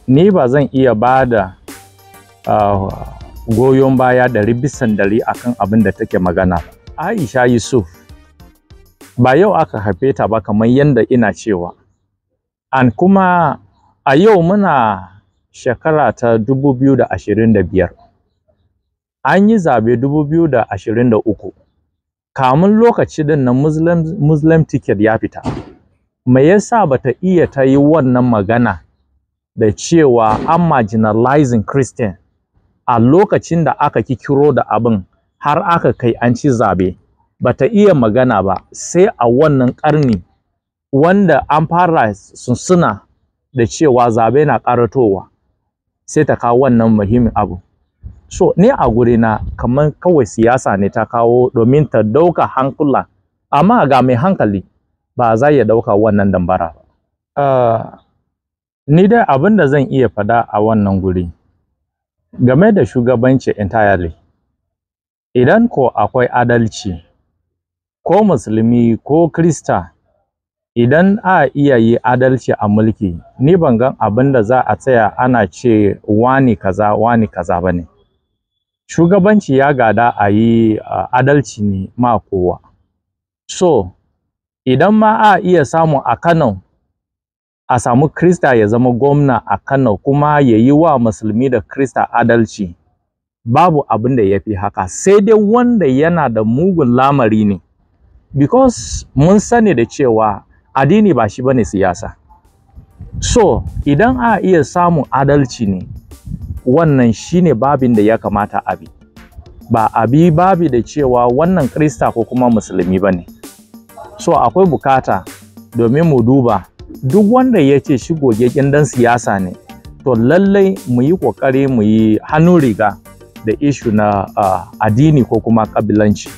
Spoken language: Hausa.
Ni ba zan iya ba da goyon baya 100% akan abin da take magana ba. Aisha Yusuf ba yau aka haife ta ba, kamar yadda ina cewa. An kuma a yau muna shekara ta 2025. An yi zabe 2023. Kamun lokaci din na Muslim ticket ya fita. Me yasa bata iya ta yi wannan magana da cewa an marginalizing Christian a lokacin da aka kikiro da abin har aka kai an ci zabe? Bata iya magana ba sai a wannan karni wanda an fara sunsuna da cewa zabe na karatowa, sai ta kawo wannan muhimmin abu. So ni a gurina, kamar kawai siyasa ne ta kawo domin ta dauka hankula, amma ga mai hankali ba za ya dauka wannan dambara ba. Ni dai abin da zan iya fada a wannan guri game da shugabanci entirely, idan ko akwai adalci, ko Musulmi ko Krista, idan a iya yi adalci a mulki, ni ban gan abin da za a tsaya ana ce wani kaza, wani kaza ba ne. Shugabanci ya gada a yi adalci ne ma kowa. So idan ma a iya samu a Kano a samu Krista ya zama gwamna a Kano kuma ya yi wa Musulmi da Krista adalci, babu abin da ya fi haka, sai dai wanda yana da mugun lamari ne, because mun sani da cewa addini ba shi bane siyasa. So idan a iya samun adalci ne, wannan shine babin da ya kamata a bi, ba a bi babi da cewa wannan Krista ko kuma Musulmi bane. So akwai bukata domin mu duba duk wanda ya ce shi gogaggen dan siyasa ne, to lallai mu yi kokari mu yi hannun riga da issue na addini ko kuma kabilanci.